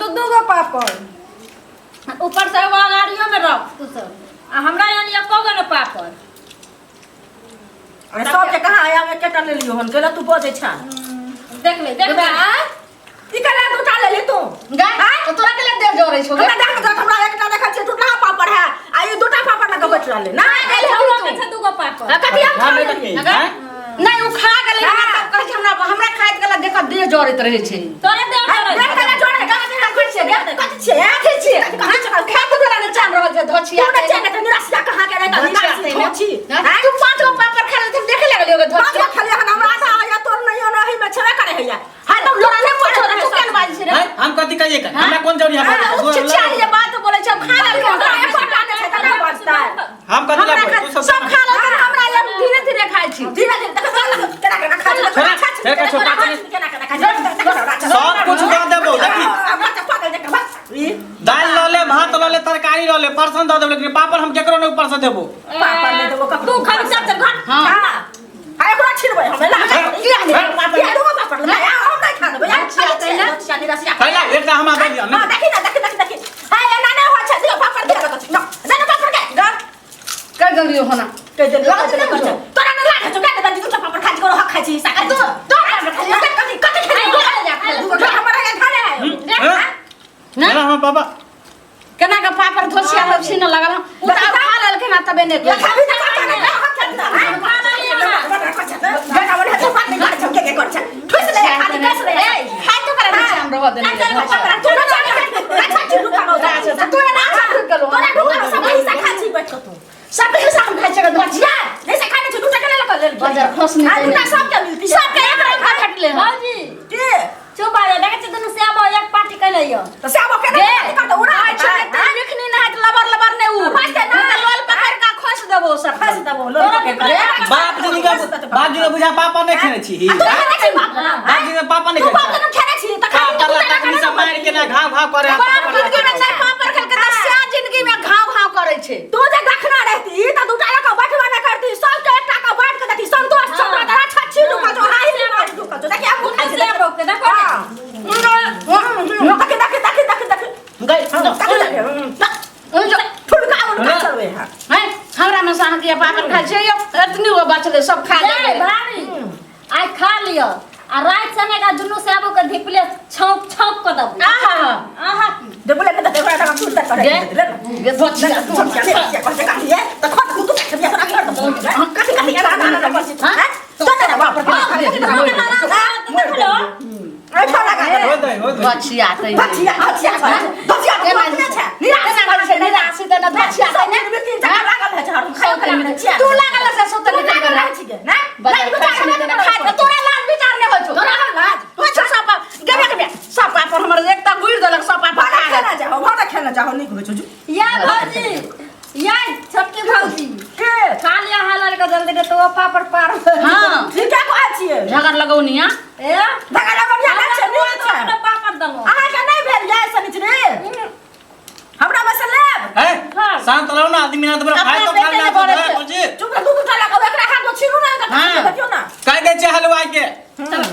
दू दू गो पापड़ ऊपर से एगो अगाड़ियो में रख तू सब आ हमरा यानी एको गो ने पापड़। अरे सबके कहाँ आया में केटा ले लियो हन केला तू बजै छा। देख ले देख ले। ई केला दूटा ले ली तू। गा तो तोरा के ले दे जोरै छौ गे। हमरा देख देख हमरा एकटा देखै छियै टूटला पापड़ है आ ई दूटा पापड़ लगा बैठ रहले ना। नहीं हमरो के छै दू गो पापड़। कथी हम खा खा ले लेली? कथी, हैं? नहीं उ खा गेलै हमरा तब कहै छै हमरा हमरा खाइत गेला देख देह जरैत रहै छै। तोरे देह जरै देख केला जोड़े गा कथी छियै गे कथी छियै कथी छियै खाइत गेला ने चान रहल छै धोछिया। तू ने चान त निराशिया कहाँ के रहता निराशी धोछी। तू पांच गो पापड़ खा लेलथिन देखे लगलियो गे पांच धोछिया। गो खेलियै हन हमरा आधा आया तोर नहीं रही में छेबे करे हैया। हां तो तोरा नहि पूछो तू केन बाजै छै रे? हैं? हम कथी कहिए का हमरा कोन जरूरी है हां बाजै? उ छिछिया जे बात बोलै छै हम खा लेलकै। हमरा एकोटा नहि छै तऽ नहि बजतै। हम कथी हमरा ला खा- तू सब सब खा लेलकै हमरा ये धीरे धीरे खाइ छी। धीरे धीरे देख केना केना खाइ छै। छोड़ा, छोड़ा, छोड़ा, केना केना खाइ छै। सब कुछ दऽ देबो देखी। हमरा तऽ पागल जकाँ बस ई दालि लऽ ले भात लऽ ले तरकारी लऽ ले परसन दऽ देबो लेकिन पापड़ हम केकरो नहि ऊपर से देबो। पापड़ नहि देबो ककरो। तू खाली चल चल घट। हां हां आ एकरा छिड़बै हम ला किया नहि पापड़? किया दूगो पापड़ ले हम नहि खा देबै। निराशिया पहला एकटा हमरा दऽ दिअ हां देखी ना देखी देखी देखी हां एना नहि होइ छै दियौ पापड़ दिअ लगत न दे ना पापड़ के गा कर देलियो होना कह देलियो कह देलियो कर तोरा नहि लागे छौ कह दे दूटा पापड़ खा छी हक खाइ छी साका तू तो पापड़ खा लियो। कथी कथी खाइ छी हमरा के खा ले हैं? ना? ना हम पापा केना के पापड़ धोसिया सब सीने लगल हन उ तऽ खा लेलखिन आ तबे नहि ये खाबी त खाता नहि हक खाबी त बेटा बने छै पानी कर छै के के कर छै ठुस ले खाली कस ले ए खाइ तो करा दै छै हम रह देने तू ना अच्छा छी रुका तू एना रुक गेलो। तोरा रुका सब पैसा खा छी बैठ के तू सब हिस्सा हम खाइ छै धोसिया। नहीं से खाने छै दूटा के ले लेल बाजार खसनी आ दूटा सबके मिलती सबके एक रंग का भेटले हन। भौजी के चुप आ जा देखै छी दुनू सेब एक पार्टी कैले यो त सेब के गे कर दे उड़ा आइ छै ते लिखनी ना हत लबर लबर ने उ बाजते ना। तऽ लोल पकड़ के खोस देबो सब खस देबो लोल पकड़ के बाप जी के बाप जी के बुझा पापा नहीं खेने छी तू खेने छी बाप बाप जी के पापा नहीं तू खेने बाप के खेने छी त खाली पापा ला तकनी से मार के ना घाव घाव करे बाप जिंदगी में नहीं पापड़ खेलके तऽ सया जिंदगी में घाव घाव करै छै। तू जे गखना रहती त दूटा लक बैठबा ना करती सबके एकटा के बांट के देती संतोष छौ तोरा अच्छा छी रुकल छौ हाही बीमारी रुकल छौ देखि हम खाइ छी सेब के देखो ने। देख देख देख देख देख गई देख देख ठुनका उनका चलबे है। हैं हमरा में से अहाँके पापड़ खाइ छै यौ एतनी गो बचलै सब खा ए लेबै। भाभी आइ खा लिअ आ राति से ने दुनू सेबो के धिपले छौंक छौंक के देबो। आहा आहा की देबो ले त देखो त सुन त करे ले गे धोसिया तू कथी कथी है त खत तू तू खेबिया तोरा कर दबो कथी कथी ना ना ना बस हां तो ना बाप देखलो ए छोड़ा लगा हो दे हो दे धोसिया तै धोसिया धोसिया धोसिया केना छै निराश करै छै निराश तऽ ना धोसिया तै ने तीन चार लागल है झाड़ू खाय खाय लागल छै तू लागल से सुतल तू लागल रहै छी गे ना बजार खसनी तऽ खाइ तऽ तोरा लाज विचार नहि होइ छौ। तोरा लाज होइ छौ सब गेबे गेबे सब पापड़ हमर एकटा गुड़ि देलक सब पापड़ भाड़ा खा गेल। खेना जाओ भाड़ा खेना जाओ नीक होइ छौ जू या भौजी या छोटकी भौजी के खा लिया हाल के जल्दी ने तो वो पापड़ पार हाँ ठीके कहै छियै झगड़ लगौनिया ए धगा लगनिया नहि छै नीक छै हमरा पापड़ देलहुँ अहाँके नहि भेल जाय सनिचरी हमरा बस लेब हैं शांत रहो ना आदमी ना तो खाए तो अपना खा पेटे ना ने तो भरै है छै। बुझी चुप रह दू दू टा लगाओ एकरा हाथ में छिरू ना हाँ। देखियौ ना कह दे छै हलवाई के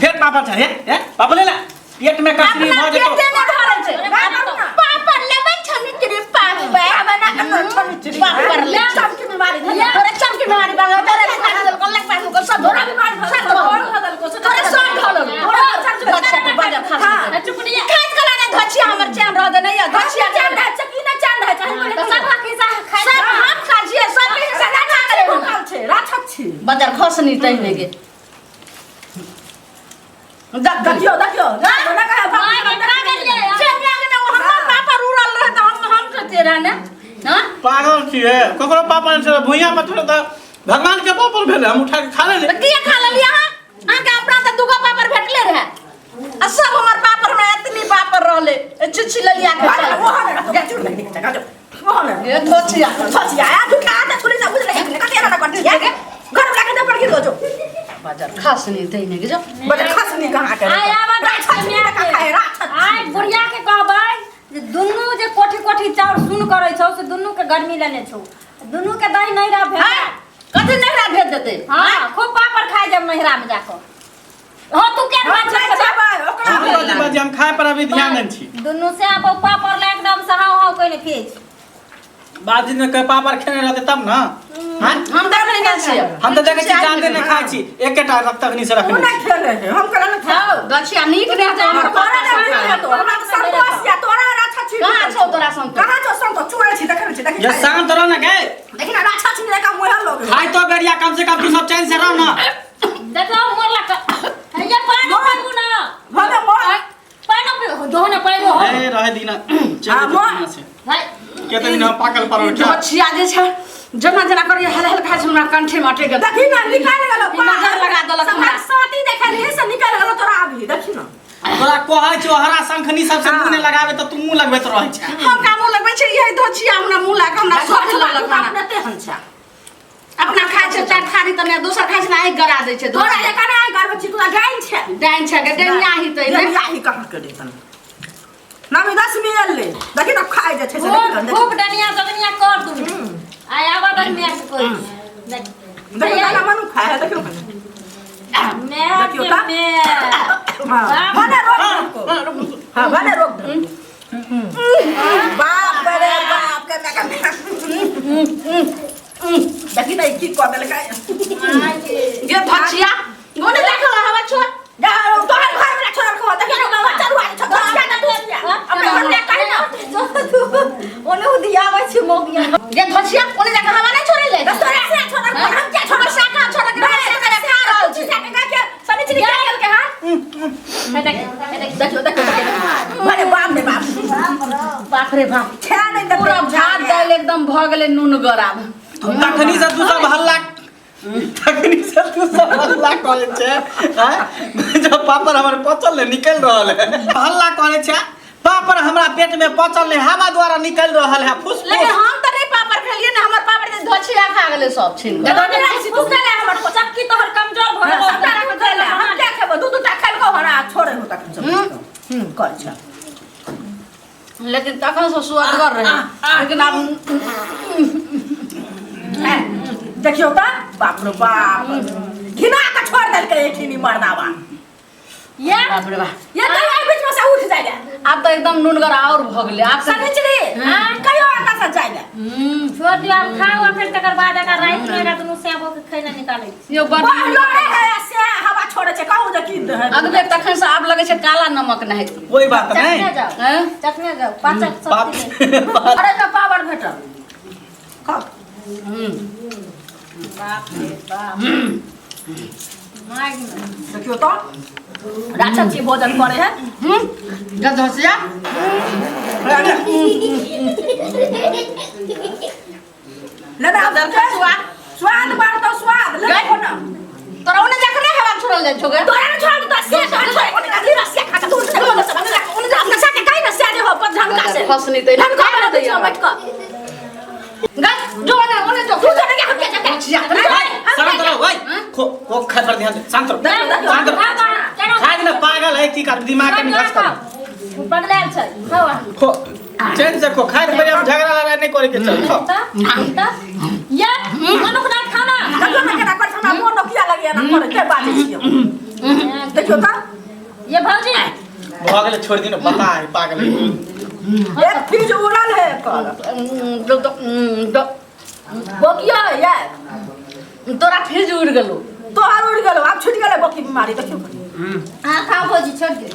फिर पापड़ छै हे हे पापड़ ले ला पेट में कसरी अपना भऽ जेतो। पेटे ने भरै छै। ना। पापड़ लेबै छनिचरी पापड़ हमे ना सनिचरी पापड़ ले। चमकी बीमारी भेल तोरे चमकी बीमारी बा तोरे खा देलको लग पास को सब तोरा बीमारी भेल सब तोरा भऽ देलको तोरे सब ढलल तोरा चमकी बच्चा के बाजार खा हाँ। चुकनिया खाइत कला ने धचिया हमर चैन रह दे नहीं धचिया चैन रहै छै की नहि चैन रहै छै हम तऽ सब हिस्सा खाइ सब हम खा छियै सब के हिस्सा ना खा करे भूखल छै राक्षस छी बाजार खसनी तहिने के देख देखियौ देखियौ ना ना कहे माय के खा गेलियै से म्याग ने हमर पापड़ उड़ल रहे तऽ हम हम सोचे रहे ने हां पागल छियै ककरो पापड़ नहि छै भुइयाँ पर थोड़े तऽ भगवान के पापड़ भेलै हम उठा के खा लेली तऽ किया खा लेलियै अहाँ अहाँके अपना तऽ दूगो पापड़ भेटले रहे आ सब हमर पापड़ हमरा एतनी पापड़ रहले छुछि लेलिया के अरे वो हने रखो चुर नहीं दिखता जो वो हने ये धोचिया सोचिया आ झूठा आ छुरी से बुझ ले कते ना करती है घर वाला के दे पर गिर जो बाजार खासनी तहिने के जो बड़ खसनी कहाँ के आइ आब राक्षस माय का खाए राक्षस आइ बुढ़िया के कहबै जे दुनू जे कोठी कोठी चाउर सुन करै छौ से दुनू के गर्मी लेने छौ दुनू के दही नैहरा भेज हैं कथी नैहरा भेज देतै हाँ खूब पापड़ खाइ जब नैहरा में जाकऽ हाँ तू के हम बात नहि छै जेबै ओकरा हम कथी बाजी हम खाए पर अभी ध्यान नहि छी। दुनू से आप पापड़ ला एकदम से हाव हाव कइने फिज बाजी ने के पापड़ खेने रहते तब ना। हाँ? हम तऽ नहि खाइ छियै। हम तऽ देखै छी जादे नहि खाइ छी, एकेटा तखनी से ओ रखने नहि छी। खेले है, हम कहला नहि खाओ। गछिया नीक नहि हेतौ हमर। तोरा नहि नीक हेतौ, हमरा तऽ संतोष या तोरा राछा छी। कहाँ छौ तोरा संतोष? कहाँ छौ संतोष? चुड़ै छी, देखै छी, देखी। ये शांत रह ना गे। देखी ना, राछा छी लेका मुँह लोग। खाइ तो बेरिया कम से कम तू सब चैन से रह ना। देखो मोर ला ये पानी पीबू ना। भले मोर। पानी पीबू जो ना पानी हो। ए रहे दीना चल हाँ, मोर। से भाई केते दिन हम पाकल परोठा। गछिया जे छै जेना जेना करिए हल हल खाइ छै, हमरा कंठे में अटकि गेल। देखी ना, निकाल गेलो। नजर लगा देलक हमरा। साथी देखै रही से निकाल गेलो तोरा अभी, देखी ना। तोरा कहै छौ हरा शंखनी सबसे मुंह नहि लगाबे तऽ तू मुंह लगबैत रहै छै। हम का मुंह लगबै छै? यही धोछिया हमरा मुंह लाग हमरा सोच लगलक खाना। अपने तेहन छै। अपना खाइ छै चार थारी तऽ नहि, दोसर खाइ छै ने आँखि गड़ा दै छै। तोरा जे कना आँखि गड़बै छी, तोरा डाइन छै। डाइन छै गे, डाइनिया ही तऽ डाइनिया ही कहाँ के देतन। नामी 10 मिल ले, देखी ना खाइ जे छै से, देखी ना। खूब डनिया जगनिया कर दू। आय आवा दन मैं कोई देख। देखी ना, मनु खाय है, देखियो। मैं देखियो के ता। मैं। हां, भले रोक दे। हां, भले रोक दे। बाप रे बाप के मैं देखी ना की कर देलकै। ये धचिया गोने देखल हवा छोड़। जा तोहर घर में छोड़ रखो, देखी ना बाबा चलू आ छो धचिया ना धचिया अपने घर में कहि ना। ओने उदियाबै छै मौगिया। ये धचिया ओने जाके हवा नहीं छोड़े ले। तोरा से छोड़ रखो, हम क्या छोड़ साका छोड़ के साका खा रहल छी। साका के सनी चिनी के गेल के। हां हे देख, हे देख। देखियो देखियो देखियो, अरे बाप रे बाप। बाप रे बाप। खा नहीं दे पूरा भात दालि एकदम भ गेलै नूनगर आब। तखनी से तू सब हल्ला, तखनी से तू सब हल्ला करै छै। हैं जब पापड़ हमर पचल नै निकल रहल है, हल्ला करै छै। पापड़ हमरा पेट में पचल नै, हवा द्वारा निकल रहल है फुस लेकिन फुस। हम तऽ नहि पापड़ खेलियै ने, हमर पापड़ के धोछिया खा गेलै सब छीन कऽ। तू खेले हमर चक्की तोहर कमजोर भऽ गेलौ। सबटा खेले, हम क्या खेबो? दू दूटा खेलको हमरा छोड़े हो तखन सब। कर छ। लेकिन तखन से सुअदगर रहे, लेकिन आब देखियो त बाप रे बाप, घिना के छोड़ देलकै एखिनी मर्दावा। ये बाप रे बाप। ये कहियो एहि बीच में से उठ जाय। आब तऽ एकदम नूनगर और भऽ गेलै आब। सनिचरी कहियो एतऽ से जाय। छोड़ दियो आब, खाओ आ फेर तकर बाद एकरा राति में एकरा दुनू सेबो के खैना निकालै छी। यो बड लड़े है से हवा छोड़े छै, कहू जे की है। अगबे तखन से आब लगै छै काला नमक नहि। कोई बात नहीं। चखने जाओ। हैं? चखने जाओ, पाचक बाप शक्ति दे। अरे तऽ पावर भेटल। खाओ। बाप रे बाप। माग में। देखियो तऽ राक्षस जी भोजन करे है। गधसिया ले ना स्वाद बढ़तो, स्वाद ले ना। तोरा ओने जाके नहि हवा छोड़ल जाइ छौ गे। तोरा ने छोड़ दे से छोड़, ओने का धीरा से खा तू से बोल सब ओने अपना सा के काई ना से जे हो पर झनका से फसनी तै झनका बना दे बैठ क गए जो ओने ओने जो तू जाने हम के जाके धोछिया शांत रहो भाई, खो खो खाए पर ध्यान दे, शांत रहो शांत रहो। खाए ना पागल है की कर, दिमाग के निकास कर। पगलायल छै, खाओ अहाँ। खो चैन से खो, खाए के बेरिया झगड़ा लड़ाई नहीं करे के चल खो। त ये मनुख ना खाना। देखियो ना केना कर, हमरा मोन नोकिया लगिया ना करे के बाजै छियो। देखियो त ये भौजी भऽ गेलै, छोड़ दी ना, बता है पागल है। एक फ्रिज उड़ल है कर बोकिया है ये तोरा फ्रिज उड़ गेलो। तोहर उड़ गेलो, आब छूट गेलै बोकी बीमारी। देखियो हां खाओ भौजी, छोड़ दे।